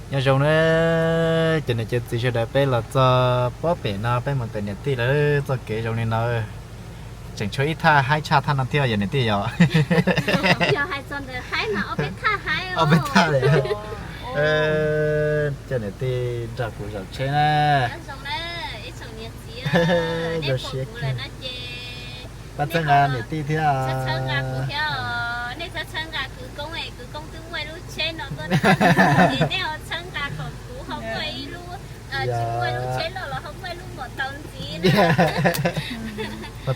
Nyob zoo na, cov niam cov txiv sawv daws, peb los txog pob pem no, peb mus ntawm niam tij lawv txoj kev zoo li no. Tseem tshuav ib thaj haib tshaj thaj no thiab yog niam tij yom? Ob peb thaj li. Coj niam tij nrog kuv zaum tsheb na. Zoo siab kawg. Pab txhawb nqa niam tij thiab. Nej txhawb nqa kwv koob, kwv koob twb muaj lub tsheb no tuaj, nej ho txhawb nqa kom kuv ho muaj ib lub, tsis muaj lub tsheb loj los ho muaj lub maus taus ntxiv na.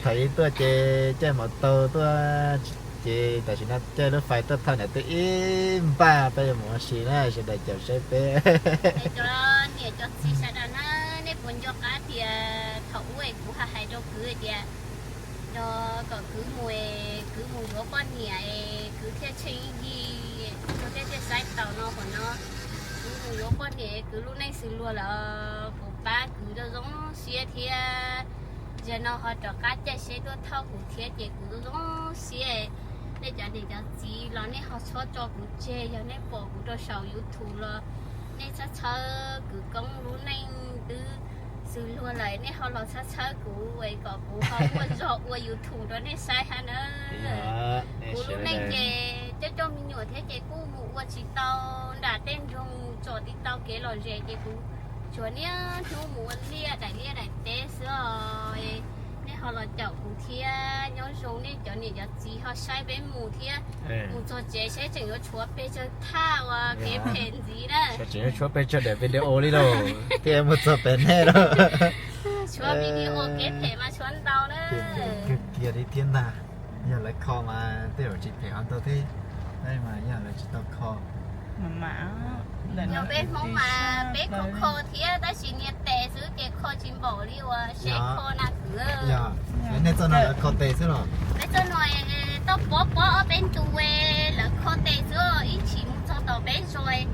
Thaum ub tuaj ces caij maus taus tuaj, ces tam sim no caij lub fais tuaj thauj niam tij ib npaj peb yuav mus ua si na, sawv daws caum saib peb. Cov niam cov txiv sawv daws na, nej puas nco qab tias thaum ub es kuv hais hais rau kwv tias, no, kom kwv mus, kwv mus yuav poj niam es kwv thiaj tsheej yig, kuv thiaj thiaj saib taus no hom no. Kwv mus yuav poj niam, kwv lub neej xws luag lawm, kuv pab kwv zoo zoo siab thiab. Zaum no ho rov qab caij seb tuaj thauj kuv thiab ces kuv zoo zoo siab. Nej cov niam cov txiv los nej ho txhob tso kuv tseg, yog nej pom kuv rau saum YouTube los nej txhawb txhawb kwv koob lub neej twb xws luag lawm, nej ho los txhawb txhawb kuv es kom kuv ho muaj zog ua YouTube rau nej saib hab na. Kuv lub neej ces coj coj me nyuam thiab ces kuj mus ua tsis tau nram tej nroog, tsom tsis tau kev lom zem ces kuv tsuas niaj hnub mus ua liaj daim liaj daim teb xwb os. Nej ho los caum kuv thiab, nyob zoo nej cov niam cov txiv ho saib peb mus thiab. Mus txog tsev seb tseem yuav tshuav pes tsawg thaj uas kev phem ntxiv na. Tseem yuav tshuav pes tsawg daim video li lauj, thiaj mus txog pem nej lauj. Tshuav video kev phem mas tshuav ntau na. Kiag li thiab ntag. Yog lawv kho mas tej zaum tsis phem qhov ntau thiab, tab mas yog lawv tsis tau kho. Yog peb Hmoob mas peb kho kho thiab tab sis niag tes xwb ces kho tsis npaum li uas seb kho na kwv. Yog, nej txoj no lawv kho tes xwb los? Peb txoj no tau pob pob ob peb ntu, lawv kho tes xwb, ib chim mus txog tom peb zos,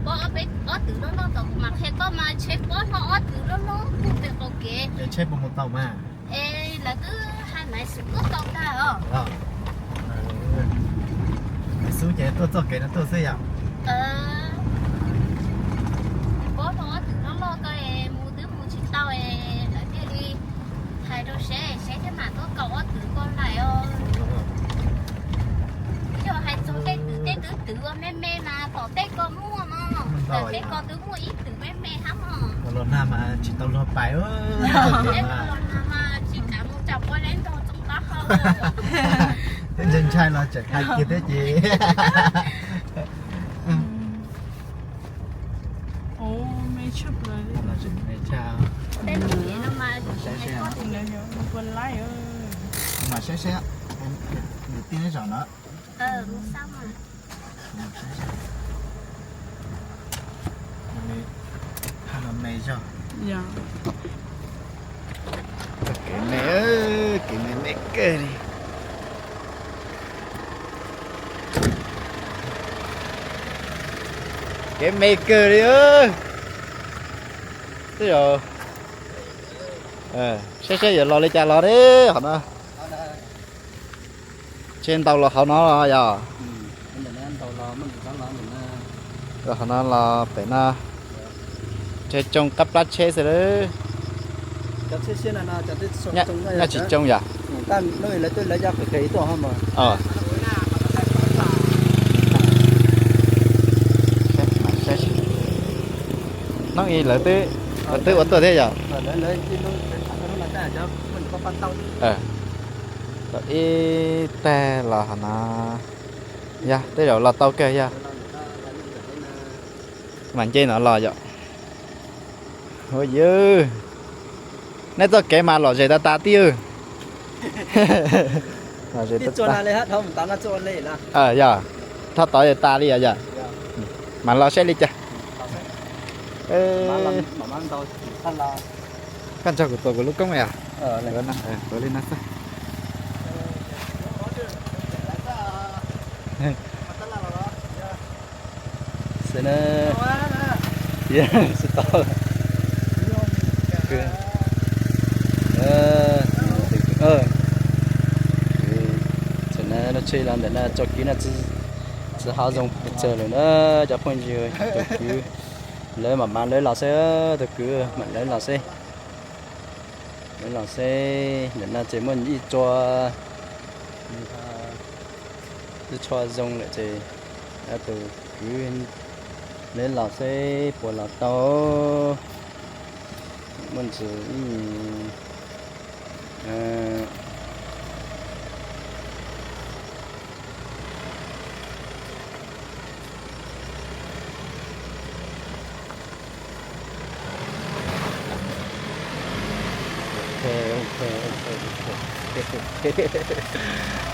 pob ob peb, ob twg loj loj tom kuv mam qhia koj mas tsheb pob hlo ob twg loj loj kuj pem qaum kev. Es tsheb puas mus tau mas? Es lawv twb hais Maiv Xub tuaj tau ntag os. Maiv Xub ces tuaj txoj kev no tuaj xwb yom? Pob hlo ob twg loj loj ko es mus twb mus tsis tau es lawv thiaj li hais rau seb, seb thiaj mam tuaj kaum ob twg ko lais os. Yog hais txog tej twg, tej twb twg ua me me mas tom tej ko muaj mog, tom tej ko twb muaj ib twg me me hab mog. Los nag mas tsis tau luag pais. Los nag mas tsis kam mus tsam poj leb ntog txoov taub hau. Twb ntshai ntshai los tseem hais kiag thiab ces. Ua me tshaj plaws li. Tej lub niam no mas, mas saib saib, nws tij neb zom no. Hab no me zog. Kev me, kev me me kawg li. Kev me kawg li. Twb yog, saib saib yuav los li cas los ne, qhov no. Tsheb ntau los hauv no los yog? Qhov no los pem no, tsheb tsoo qab plab tsheb xwb lawm. Nyob tsis tsoo yom? Hnub ib lawv twb ua tuaj thiab yom? Tau ib tag los hauv no. Yog, tej zaum los tau kawg yog. Mas nce no los yom. Ua yws, neb txoj kev mas lom zem tas tas tij. Yog, dhau tod tas li os yog. Mas los saib li cas. Koj nrog kuv tuav kuv lub koob os. Tuav li no xwb. Xwb na. Tsis tau. Tseem na, lub tsheb los ntawm no tso kwv no, txiv hauv zoo pes tsawg lawm na, cov phooj ywg, tus kwv. Lawv mam mam lawv los xwb, tus kwv mam lawv los xwb. Lawv los xwb, ntawm no ces muaj ib tsua, ib tsua zoo lawm ces tus kwv lawv los xwb puas los tau. Muaj ntsis ib,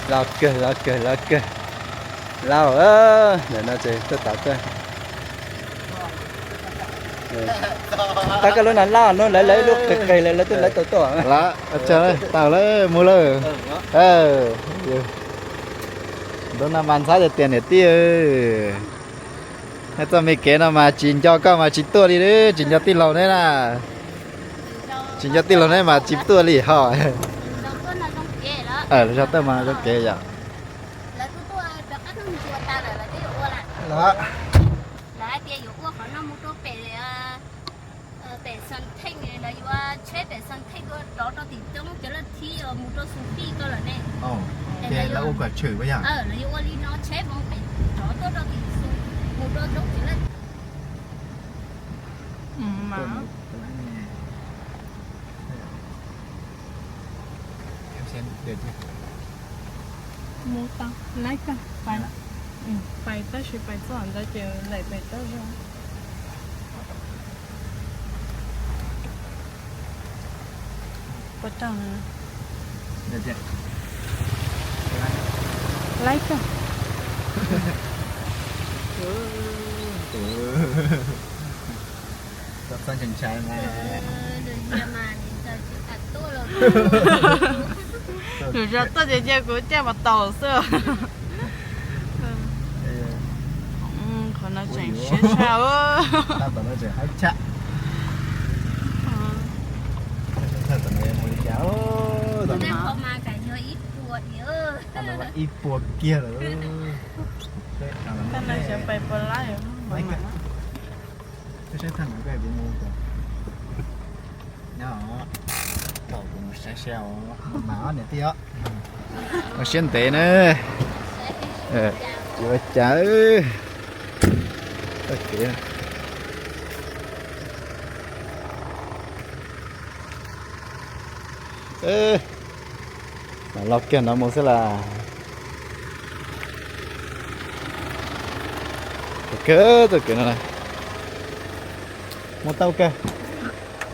Los kawg, los kawg, los kawg. Lauj, ntawm no ces tuaj tod tuaj. Tau koj lub no lauj, no lawv lawv lub qis qis lawv lawv twb lawv tau tuaj. Tau lawm, mus lawm. Ntu no mas ntxhab tiag tiag niam tij. Txoj me kev no mas tsis nco koj mas tsis tuaj li, tsis nco tij laug neb na. Tsis nco tij laug neb mas tsis tuaj li ho. Lub zog tuaj mas zoo kev yom. Lawv hais tias yuav ua qhov no mus rau pem, pem Xas Theej, lawv yuav tsheb pem Xas Theej tuaj rov rau tim roob Cawv Laj Thib mus rau Xus Pij ko lawm ne. Ces lawv ua kom tshwm, lawv yuav ua li no tsheb mus pem rov tuaj rau tim Xus, mus rau roob Cawv Laj. Mus tau, laib kawg, pais, pais tab sis pais txog ntawd ces lawm pem toj zog. Puas tau? Laib kawg. Nws zov tuaj ces cia kuv caj mas taus xwb. Qhov no tseem siab tshaj. Ib puas kiag lawm. Xyov pais puas laib. Saib thaj no kuv mus, nyob, kuv mus saib saib os, mas niam tij os. Ua siab ntev na. Tsis ua cas. Los kiag no mus xwb las. Kawg txoj kev no na. Mus tau kawg.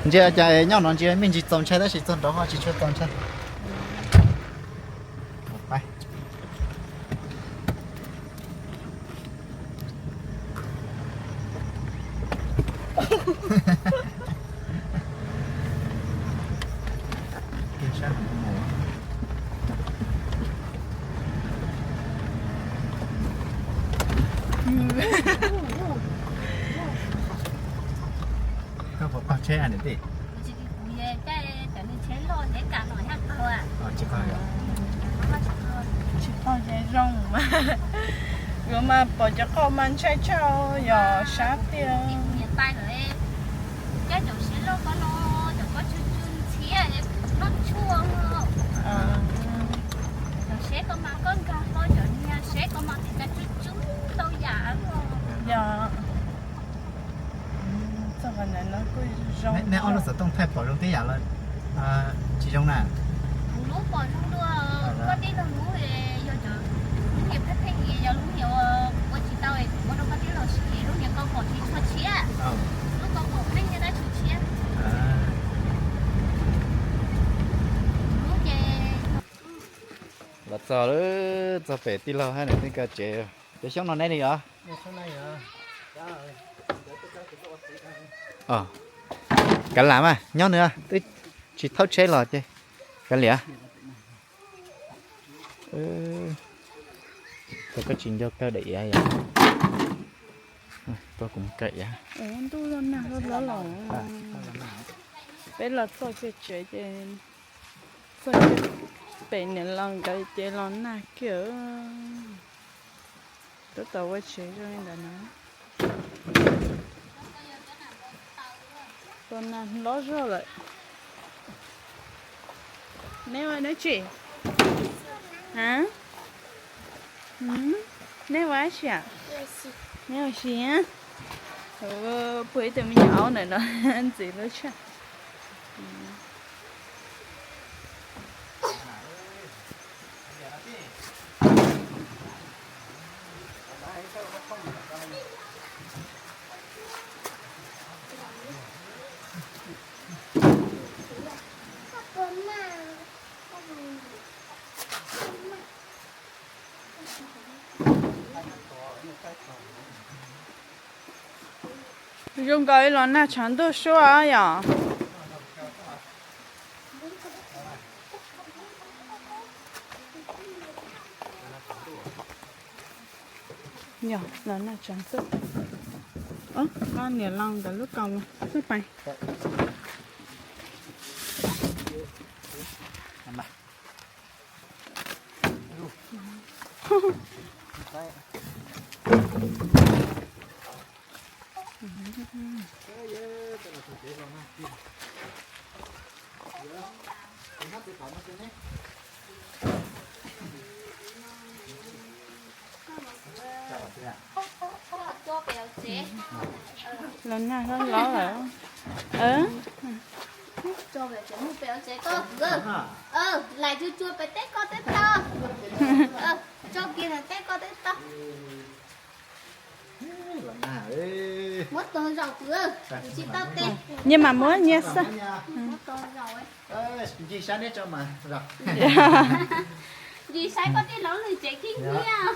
Ntsia cas nyob no ntsia me ntsis txaus ntshai tab sis txog nraud ho tsis tshua txaus ntshai. Koj puas qaug tsheb niam tij? Tsis qaug. Tsis qaug ces zoo mas. Yuav mas pom cov qauj mas ntshai tshaj yog sab tiag. Yog. Txog qhov ntawd no kuj zoo. Neb ob lub xov tooj thaij pom zoo tib yam los tsis zoo na? Kuv lub pom zoo dua, koj tij laug lub yog cov lub niag pheej pheej, yog lub niag ua tsis tau, kuv muab rau koj tij laug siv, lub niag koj pom tsis tshua tshiab, lub koj pom pheej yog dab tsi tshiab. Lub ces los txog lawm, txog pem tij laug hab niam tij nkawd tsev. Cov xyoob no neb li os? Kav lam mas nyob nws twb tsis thaub tsheb los ces kav liam. Tau koj tsis nco kaw daim iav yom? Tau kuv kaw iav. Ntuj los nag hlob hlob los. Peb los txog kiag tsev ces txog kiag pem niam laus nkawd ces los nag kiag. Tab tom ua tsev zoo li ntawd na. Hlob zog lawm. Neb ua dab tsi? A, neb ua dab tsi? Neb ua si. Puag ib tug me nyuam aub ntawm no ntxiv lub tshaj. Zoo nkaus li los nag tshav ntuj suab yom. Yog los nag tshav ntuj. Koj niam los ntawm lub kaus xub pais. Los nag hlob hlob lawm. Lais tsuag tsuag pem teb koj twb tau. Tso kiag teb koj twb tau. Muab tog zaum pw, tsis tau tes. Nyias mas muab nyias xwb. Ncig sab neb tso mas. Ncig saib koj tej lov lwm tsev khib nyiab.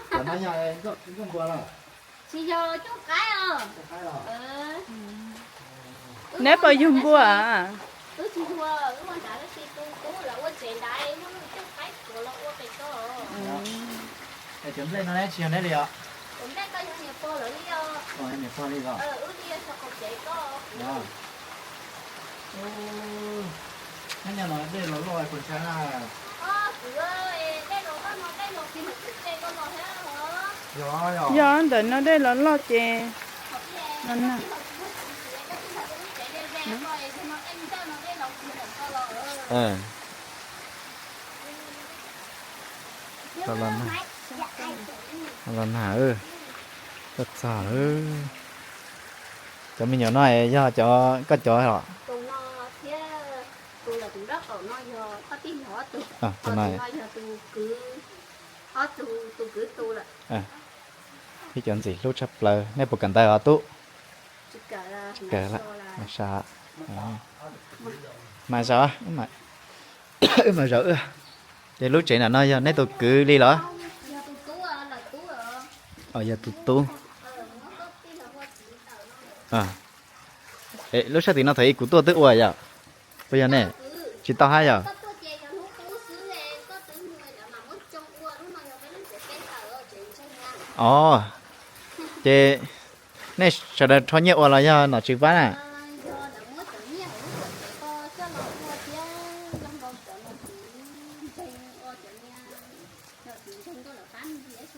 Tsis yog cuaj qaib os. Neb puas yug npua? Wb tsis yug, wb ua nrad tab sis tus tub lawv ua tsev nrad, muab cuaj qaib tuav los ua pem toj. Cov nplej no tsis yog neb li os? Cov nplej ko yog niam pog lawv li os. Niam pog li os. Wb li yog xyov qaum tsev ko. Nyob no dej los loj puas ntshai na? Yog, ntawm no dej los loj ces no na. Los nag, txog txog. Cov me nyuam no yog cov koj cov los? Tus no, ib cov ntxim hlub tshaj plaws. Nej puas kawm ntawv os tub? Tsis kawm, mas sa. Mas zaum, wb mas zaum. Ces lub tsev nram no yog neb tus kwv li los? Yog tus tub. Lub sab tim no thaum ub kuv tuaj twb ua yom? Puas yog ne? Tsis tau hab yom? Os, ces nej sawv daws rho nyiaj ua los yog nom tswv pab na?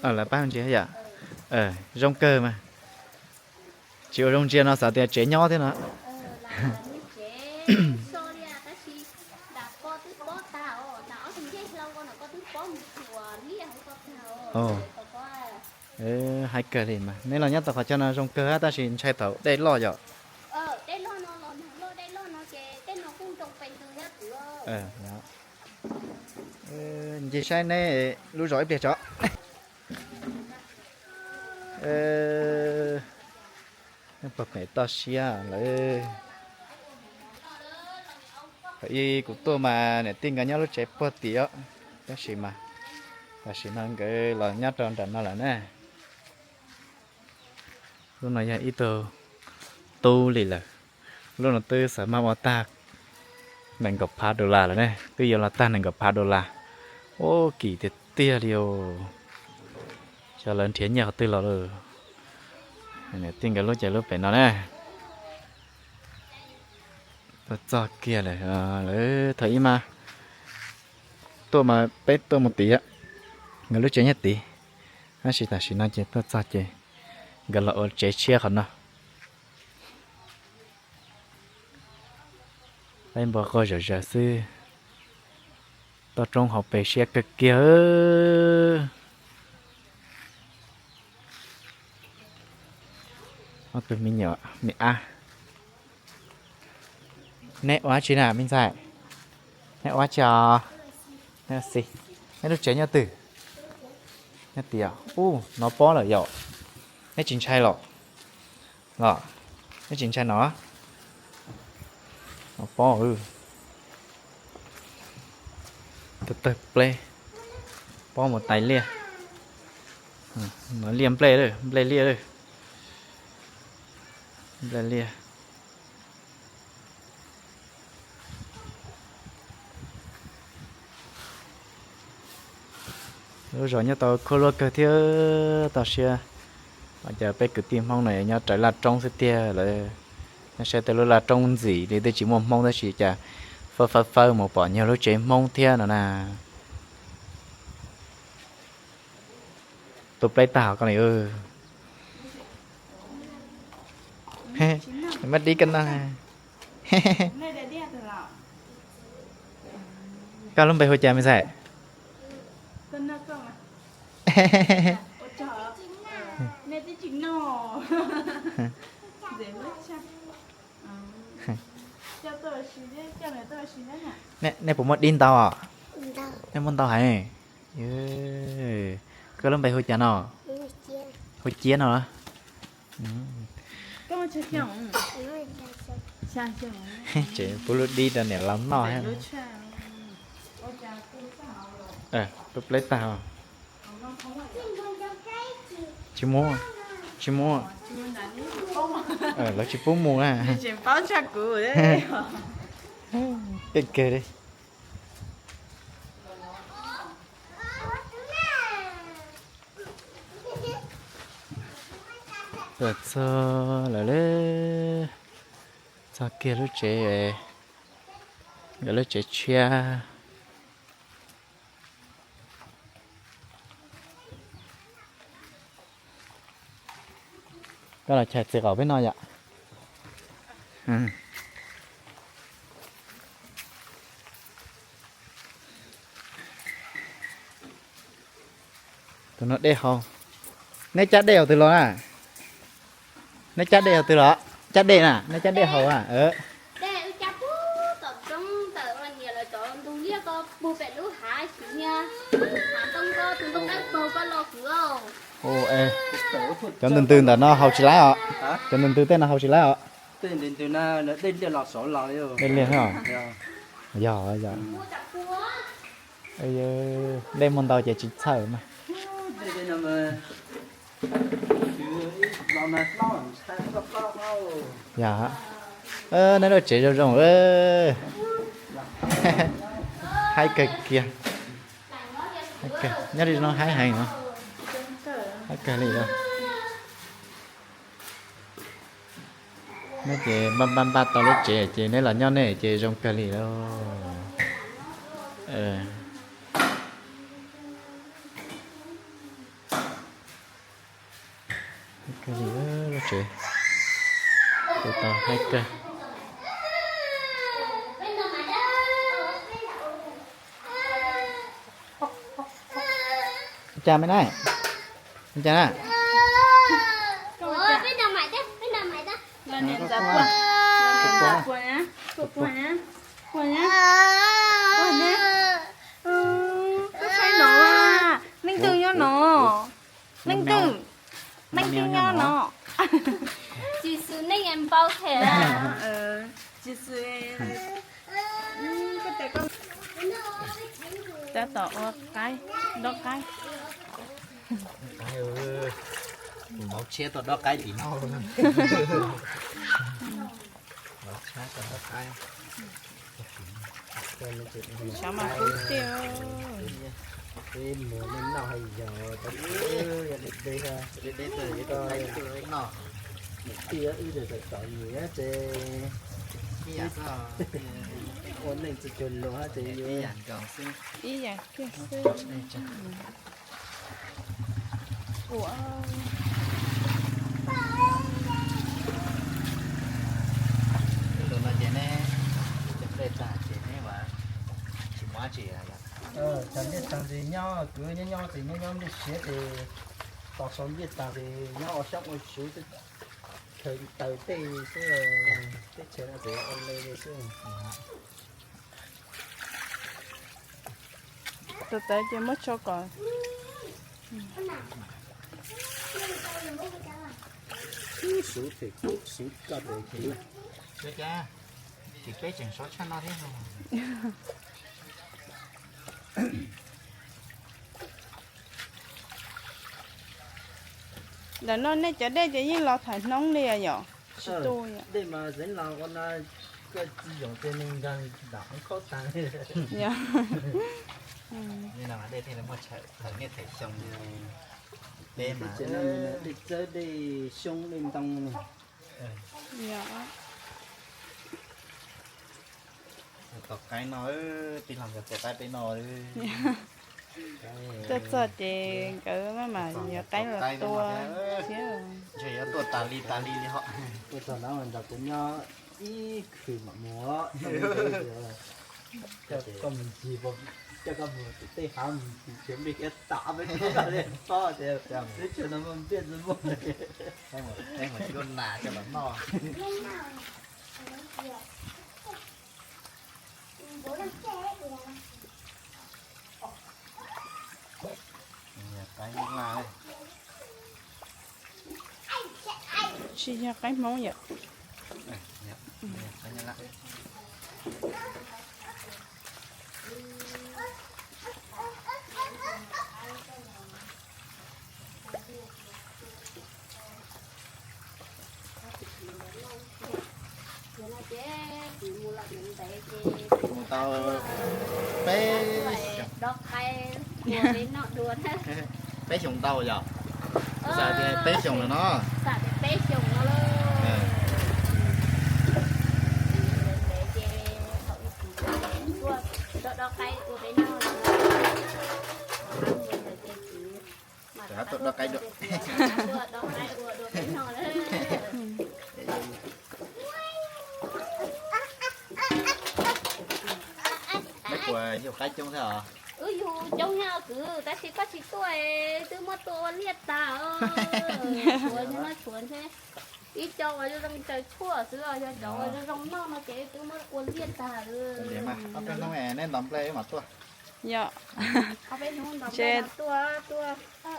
Lawv pab ntsia yom? Zoo kawg mas. Tsis ua zoo ntsia no xav tias tsev nyob thiab no. Hais kawg li mas, neb los nyob tau qhov chaw no zoo kawg tab sis ntshai thaum dej loj yom? Ncig saib neb lub zos ib pliag tso. Puag pem toj siab lawm. Thaum ub kuv tuaj mas niam tij nkawd nyob lub tsev puag tim os, tab sis mas tam sim no nkawd los nyob rau nram no lawm na. Lub no yog ib tug tub li lawm. Lub no twb xav maj ua tag nees nkaum phav dollar lawm ne, twb yuav los tag nees nkaum phav dollar. Ua kim tiag tiag li os. Xyov lawv nrhiav nyiaj qhov twg los lawm. Niam tij nkawd lub ces lub pem no na. Tuaj txog kiag lawm, lawv thaum ub mas tuaj mas peb tuaj mus tid, nkawd lub tsev nyob tid, tab sis tam sim no ces tuaj txog ces nkawd los ua tsev tshiab qhov no. Laib npua quaj zom zaws xwb. Toj roob hauv pes siab kawg kiag. Ob tug me nyuam me ab. Neb ua dab tsi na me ntxhais? Neb ua dab tsi os? Neb ua si. Neb lub tsev nyob twg? Nyob tias, ub, nov pob lawm yom. Neb tsis ntshai los? Los, neb tsis ntshai no? Nov pob, tawg tawg pleb, pob mus tais liaj. Nov liaj nplej lawm, nplej liaj lawm. Nplej liaj. Lub zos nyob tau khuab luab kawg thiab toj siab. Ua cas peb kwv tij Hmoob no nyob raws laj roob xwb tiag lawm. Nyob saib tej lub laj roob ntxim li twb tsis muaj Hmoob tab sis cas fawb fawb fawb mus pom nyuag lub tsev Hmoob thiab no na. Tu pleb tag koj li. Maj dib koj noj. Koj lub npe hu cas me ntxhais? Nej puas muaj dib ntau os? Nej muaj ntau heev. Koj lub npe hu cas no? Hu Ciab no. Tseem pub lub dib rau niam laus noj. Tub pleb tag. Tsis muaj, tsis muaj. Lawv tsis pub mus na. Keej kawg li. Tuaj txog lawm, txog kiag lub tsev, nkawd lub tsev tshiab. Koj los chais txiv qaub peb noj yom. Tus no dej haus. Neb cab dej hauv twg los na? Neb cab dej hauv twg los? Cab dej na, neb cab dej haus a. Cov ntws ntws ntawm no haus tsis laib os. Cov ntws ntws tej no haus tsis laib os. Dej liaj os. Yog, yog. Dej muaj ntau ces tsis txhawj mas. Yog, neb lub tsev zoo zoo. Haib kawg kiag. Nyob li no haib heev os. Haib kawg li os. Neb ces npaj npaj npaj tau lub tsev ces neb los nyob nej ces zoo kawg li lauj. Haib kawg li lub tsev. Tus tau haib kawg. Cas me na? Cas na? Leej twg nyob no? Leej twg nyob no? Tsis xwm neej npaum thiab. Tab tom ua qaib, dob qaib. Npau tshiab tau dob qaib tim no. Npau tshiab tau dob qaib. Xyov mas kub tiag. Peb mus nej noj hais yog tau yog deb deb, niam tij wb tseem txom nyem ces ua neej txhua cuag luag ces ib yam kiag xwb. Tus no ces neb cov nplej Thaum ntiaj tag ces nyob kwv nyob nyob ces nyob nyob ntiaj siav ces tos sau ntiaj tag ces nyob ua xyoob ua tsuv, khaws taws tej xwb, teb chaws no ces ua le xwb. Tus tawv ces muab tsho kom suv them suv koj tes kiv. Ces peb tseem sov tshaj no thiab. Ntawm no nej cov dej ces yeej los thaiv hnoob li yom? Tsis tu yom? Dej mas zev los ua no, koj tsis yoom ces nws nkag nram khaub tag. Yog. Dej thiaj li muaj tshawm thaum niaj thaum xyoo. Peb mas dej txawb dej xyoob dej ntoo ne. Yog. Tua qaib no, tij laug nkawd tua qaib peb no. Tuaj txog ces nkawd maj mam yuav qaib los tua thiab. Ntshe yuav tuaj tas li tas li li hos. Tuaj txog no nrog kuv nyob ib khwv mam mus. Koj mus ncig, coj koj mus tim tej hav mus ncig, npij kiag tom peb tub koj li pob tias teb chaws no muaj npiaj txwj muaj. Mus cuab nas coj los noj. Tsis yog qaib Hmoob yom? Mus tau peb, peb xyoos ntau yom? Xav tias peb xyoos lawm no. Rov tuaj dob qaib dua. Neb puas yug qaib coob thiab os? Wb yug coob thiab kwv, tab sis koj tsis tuaj, twb muab tua ua liaj tag. Tshuav no tshuav ntshe ib co uas zoo zoo caws tshuaj xwb, yog cov uas zoo zoo noj no ces twb muab ua liaj tag. Ob peb hnub neb ntaus nplej wb mam tuaj. Yog. Ob peb hnub ntaus nplej tuaj, tuaj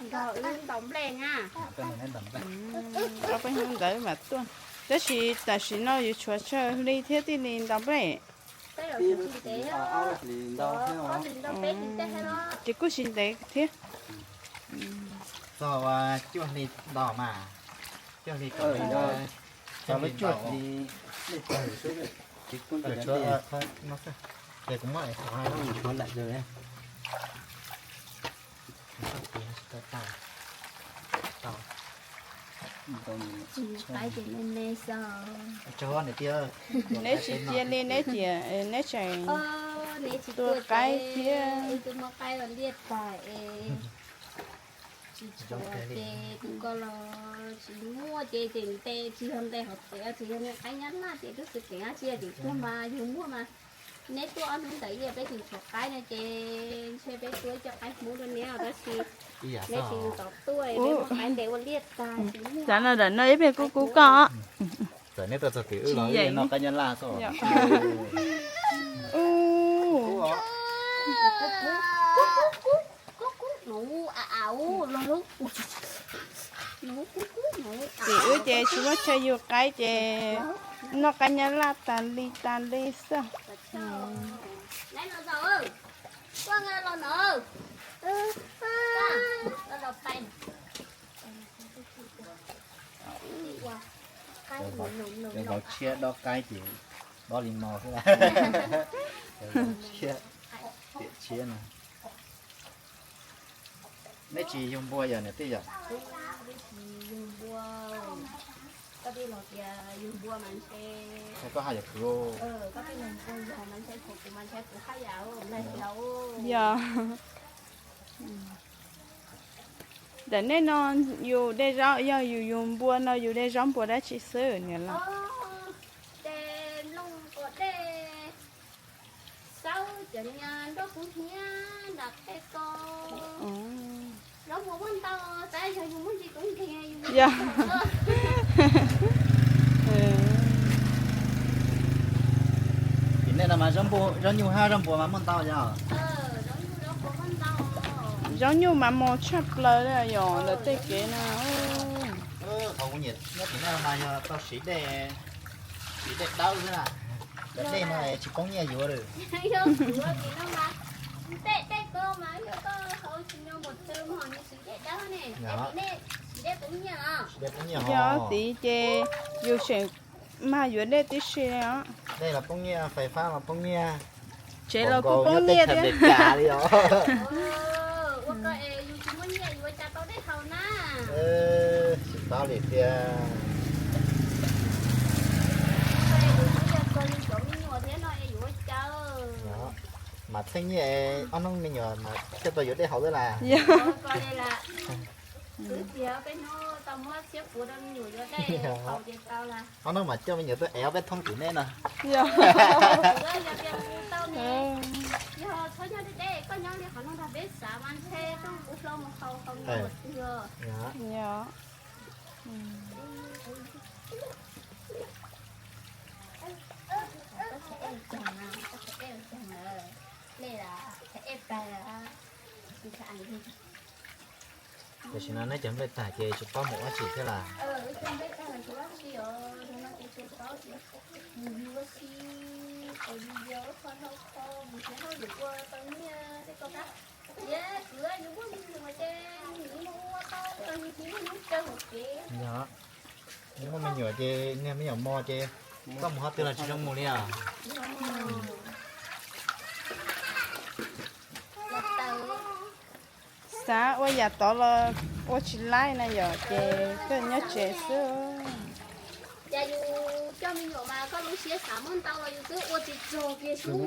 nrog wb ntaus nplej na. Ob peb hnub ntawd mam tuaj. Tab sis tam sim no yus tshuav tsawg hli thiab thiaj li ntaus nplej? Ces kuj tsis ntev thiab. Txog ua cuaj hli ntaus mas, cuaj hli kom txog lub cuaj hli. Ces kuv muab tshuav lawm. Neb tsis cia li, neb tias neb tseem tua qaib thiab. Tsis tshuav ces tus ko los tsis muaj ces tseem ntes, tsis yog ntes hauv tsev, tsis yog ntes qaib nyab laj ces tub xwm kev tsis yog tseem tuag mas yug muaj mas. Neb tuaj ob hnub ntawd ib yam peb tseem tshuav qaib no ces ntshe peb tua ib co qaib Hmoob rau neb tab sis neb tsis tau tuaj, peb muab qaib ntes ua liaj tag tsis muaj. Tam no ib pliag kuj kub koj. Txawm neb tuaj txog tim wb los wb noj qaib nyab laj xwb. Tim wb ces tsis muaj chaw yug qaib ces noj qaib nyab laj tas li tas li xwb. Cov vauv tshiab dob qaib ces dob li no xwb. Cov vauv tshiab, tiam tshiab no. Neb tsis yug npua yog niam tij yom? Koj tij laug tias yug npua mas ntshe, koj haj yam khwv. Koj tij laug yog mas ntshe tshuav kuv mas ntshe kuv haj yam lag tias. Yog. Ntawm nej no yus de zaub, yog yus yug npua no yus de zaub npua dab tsi xwb niam laus? Ces nplooj ua dej, xaub Cov niag nroj kub hnyiab nram qe ko. Zaub npua muaj ntau, tab yog yus muaj ntsis koob nkeeg yus muaj ntsis. Tim nej no mas zaub nyuj hab zaub npua mas muaj ntau yog? Zaub nyuj mas mos tshaj plaws li yog ntawm tej kev no. Qhov kuv nyiam nyob tim nej no mas yog tau siv dej, siv dej dawb xwb na. Cov dej no tsis poob nyiaj yuav lawm. Yog kuv tim no mas tej dej ko mas yog koj haus tsis nyo npaum twg mas ho nws siv dej dawb ne. Tim nej siv dej poob nyiaj los? Siv dej poob nyiaj. Yog hov. Tim ces yus tseem mag yuav dej tib si os. Dej los poob nyiaj, fais fab los poob nyiaj. Tsev los kuj poob nyiaj thiab. Ua koj es yus tsis muaj nyiaj yus ua cas tau dej haus na. Tsis paub li tiag. Yus yog txog yus cov me nyuam thiab no es yus ua cas. Mas txheej nyiaj ob hnub me nyuam mas thiaj tau yuav dej haus xwb las. Yog. Kwv tias peb hnub tau muab txhiab puav rau me nyuam yuav dej haus ces tau las. Ob hnub mas coj me nyuam tuaj ev ob peb thoob tim nej no. Yog tias kuv tau ne, yog txhob nyob deb deb, koj nyob li qhov no nrog peb xav mas ntshe tuaj kuv hlo mus haus haus me nyuam twg os. Yog. Tam sim no neb cov nplej tag ces tsis paub mus ua dab tsi thiab las? Yog, muaj me nyuam ces niag me nyuam mos ces koj mus qhov twg los tsis zoo mus li os. Xav ua yam tod los ua tsis laib na yom, ces koj nyob tsev xwb. Cas yus coj me nyuam mas koj lub siab xav muab ntau los yus twb ua tsis txog kiag xwb. Koj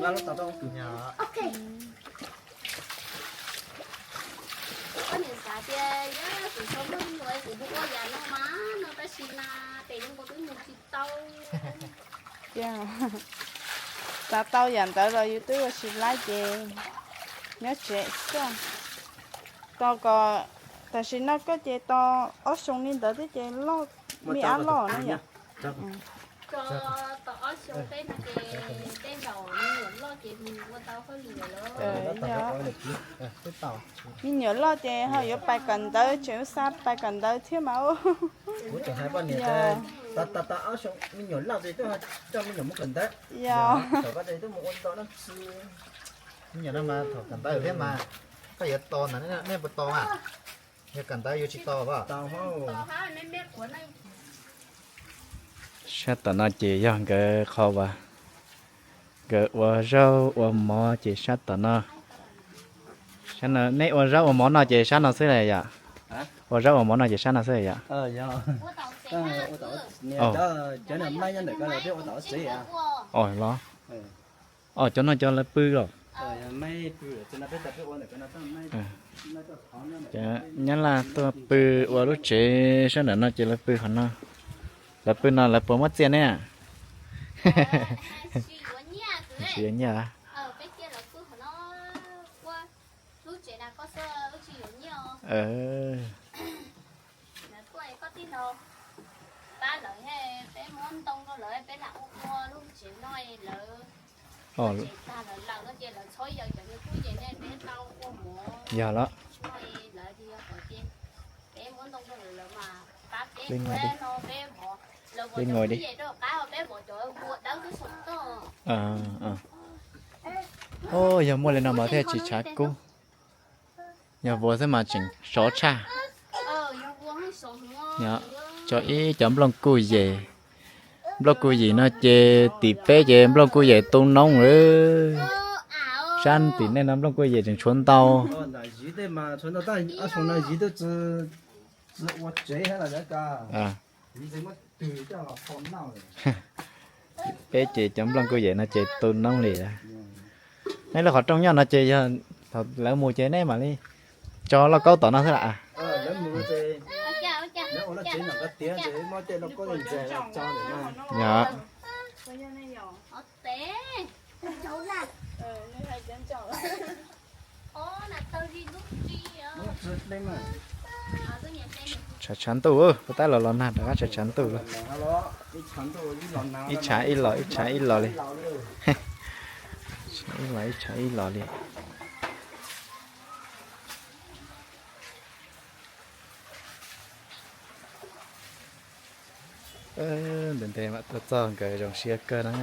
niam xav tias yog kuv tsis muaj me nyuam kuv mus ua yam no mas no tab sis mas pem zoo nkaus twb mus tsis tau. Xav tau yam ntawd los yus twb ua tsis laib ces nyob tsev xwb. Tos kom tam sim no koj ces tos ob xyoo li ntawd thiab ces loj, me ab loj na yom. Tos ob xyoo peb no ces tej zaum me nyuam loj ces mus ua tau hauj lwm lawm. Me nyuam loj ces ho yuav pais kawm ntawv, tseem ua xa pais kawm ntawv thiab mas. Kuv tseem hais poj niam tias tos tos ob xyoo me nyuam loj ces coj me nyuam mus kawm ntawv. Yog. Thaum koj ces twb mus ua ntau no tsis, me nyuam no mas thaum kawm ntawv thiab mas koj yuav tos ntawd nej puas tos mas? Yog kawm ntawv yuav tsis tos as? Sab tom no ces yog nkawd qhov uas nkawd ua zaub ua mov ces sab tom no. Nej ua zaub ua mov no ces sab no xwb las yom? Ua zaub ua mov no ces sab no xwb yom? Os los. Os, cov no cov lawv pw los? Nyab Laj tuaj pw ua lub tsev sab nram no ces lawv pw qhov no. Lawv pw no lawv puas muab txiaj ne? Tsis yuav nyiaj. Yog los. Peb ngồi đi. Yog muaj li no mas thiaj tsis tshav kub. Yog vuas xwb mas tseem sov tshaj. Tso ib cov nplooj kuj yem. Nplooj kuj yim no ces tim peb ces nplooj kuj yem tu noob lawm. Sab tim nej no nplooj kuj yem tseem tshuav ntau. Peb ces cov nplooj kuj yem no ces tu noob li. Nej lub qhov rooj nyob no ces yog thaum lawv mus ces nej mam li tso lauj kaub tom no xwb las. Yog. Tshav tshav ntuj, puas tab los los nag rov qab tshav tshav ntuj lawm. Ib tshav ib los ib tshav ib los li. Ib los ib tshav ib los li. Ntev ntev mam tuaj txog nkawd zoo siab kawg na.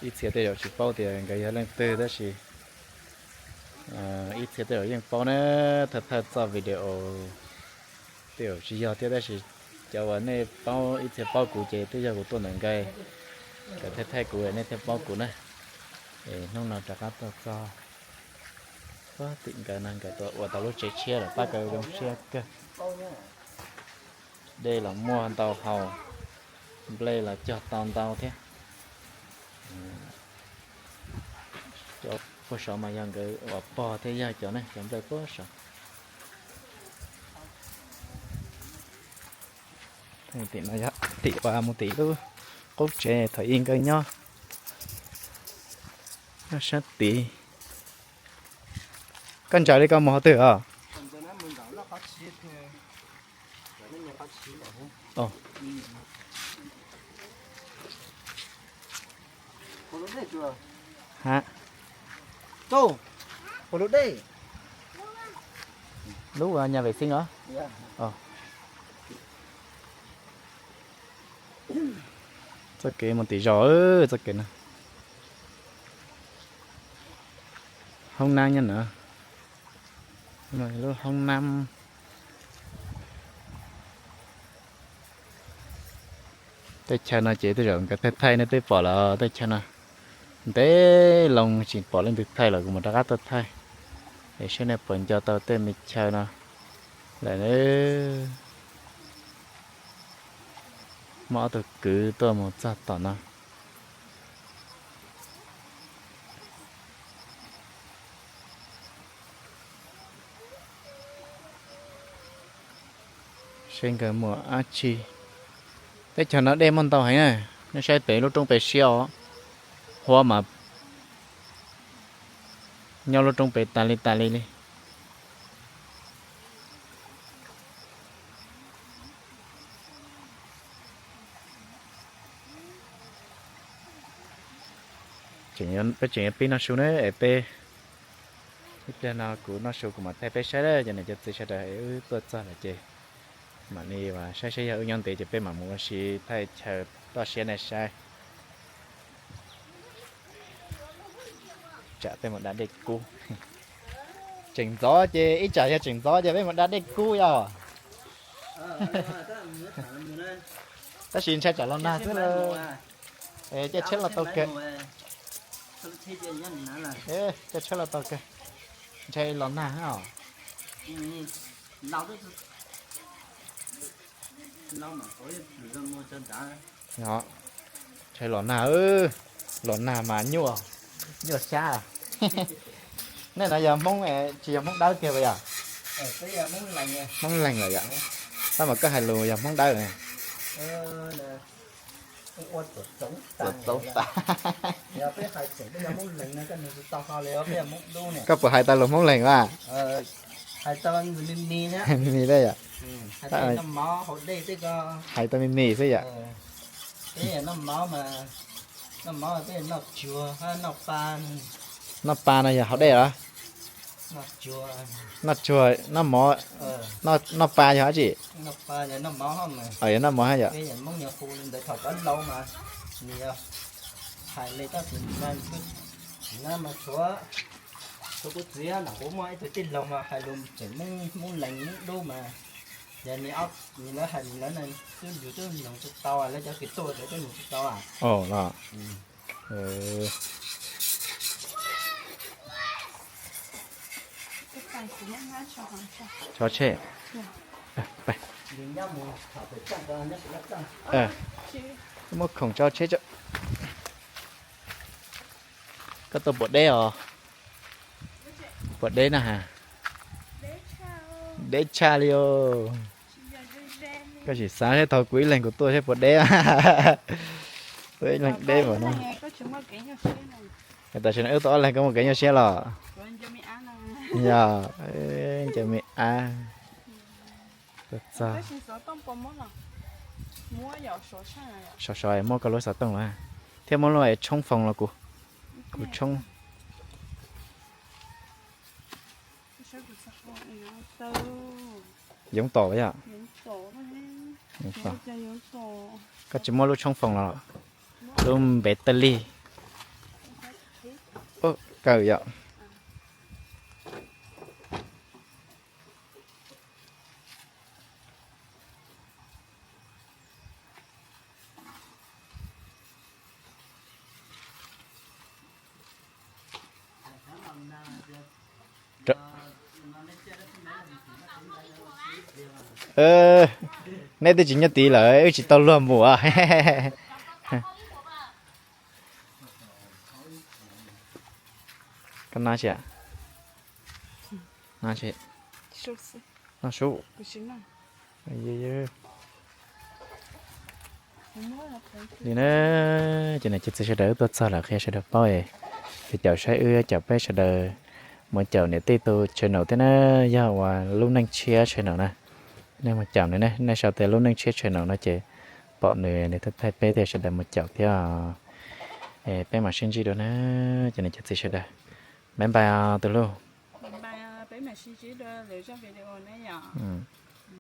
Ib txhia tej zaum tsis paub tias nkawd yog leej twg tab sis ib txhia tej zaum yeej paub na, thawj thawj txoj video tej zaum tsis yog thiab tab sis cov uas nej paub ib txhia paub kuv ces twb yog kuv tuaj ntawm nkawd, nkawd thaij thaij kuv nej thiaj paub kuv na. Es hnub no rov qab tuaj txog puag tim nkawd no, nkawd tuaj ua tau lub tsev tshiab lawm, pab nkawd zoo siab kawg. Dej los muaj ntau haus, nplej los cog tau ntau thiab. Cov puag saud mas yog nkawd uas pog thiab yawg cov ne, cov nplej puag saud. Tim no yog tim uas mus tim lub qub tsev thaum ub nkawd nyob, nyob sab tid. Koj ntsaws li koj mus qhov twg os? Lub nhà vệ sinh os. Txoj kev mus tim zos, txoj kev no. Hoob nab nyob no. Lub hoob nab. Tej chaw no ces tej zaum nkawd thaij thaij nej twb pom lawm, tej chaw no ntev loo tsis pom leej twg thaij los kuv mus rov qab tuaj thaij. Es saib nej puas nco tau tej me chaw no lawm. Muaj ob tug kwv tuaj mus txog tom no. Seb nkawd muaj dab tsi. Teb chaws no dej muaj ntau heev na, nej saib pem lub roob pem siab os, huab mas nyob lub roob pem tas li tas li li. Peb tseem yuav pib noj su na es peb, ib pliag no kuv noj su kuv mam thaij peb saib na cov niam cov txiv sawv daws, wb tuaj txog lawm ces mam li saib saib yog wb nyob ntev ces peb mam mus ua si thaij chaw toj siab nej saib. Tsam peb mus da dej kub. Tseem ntxov ces ib tsam yog tseem ntxov ces peb mus da dej kub yog. Tab sis ntshai tsam los nag xwb. Caij tsheb los tau kawg. Caij tsheb los tau kawg. Ntshai los nag os. Ntshai los nag, los nag mas nyuaj, nyuaj xyab. Nej no yog Hmoob, tsis yog Hmoob Dawb kiag puas yog? Hmoob Leeg lawm yom? Tab mas koj hais lus yog Hmoob Dawb. Txaus txaus tas. Koj puas hais tau lus Hmoob Leeg a? Me me li yom? Hais tau me me xwb yom? Noj pa no yog haus dej los? Noj tsuag, noj mov, noj pa yog dab tsi? Yog noj mov hab yom? Kuv txiv na, kuv muaj ib tug tij laug mas hais lus tseem Hmoob Leeg Hmoob Dub mas, yog nws lawv hais lus lawv xwb yus twb noog tsis tau, lawv cov kws tuaj lawv twb noog tsis tau. Tso tsheb. Muab khoom tso tsheb tso. Koj tuaj puas deb os? Puas deb na has? Deb tshaj li os. Koj sim xav seb thaum kuv ib leeg kuv tuaj seb puas deb. Tuaj ib leeg deb npaum no. Tam sim no wb tuaj ob leeg koj muaj kev nyuaj siab los? Yog, ncaws me ab. Tuaj txog. Sov sov muab koj lub xov tooj los, thiab muab lub tshoob foos los kuv, kuv tshoob. Yoov tom yom? Koj tsis muab lub tshoob foos los? Lub npev tawj lig. Kawg yom. Neb twb tsis nyob tid lawm, wb tsis tau luag mus. Koj noj tsi? Noj tsi? Noj sub. Li na, ces niam cov txiv sawv daws wb tuaj txog lawm qhia sawv daws paub es, caum saib wb caum peb sawv daws mus caum niam tij tus channel thiab na, yog uas lub neej tshiab channel na. Nej mus caum nws ne, nej sau tias lub neej tshiab channel no ces pom nws, nws thiaj thaij peb thiab sawv daws mus caum thiab. Es peb mam sib ntsib dua na, ces niam cov txiv sawv daws, bye bye tus hlub. Peb mam sib ntsib dua lwm zaj video na yom.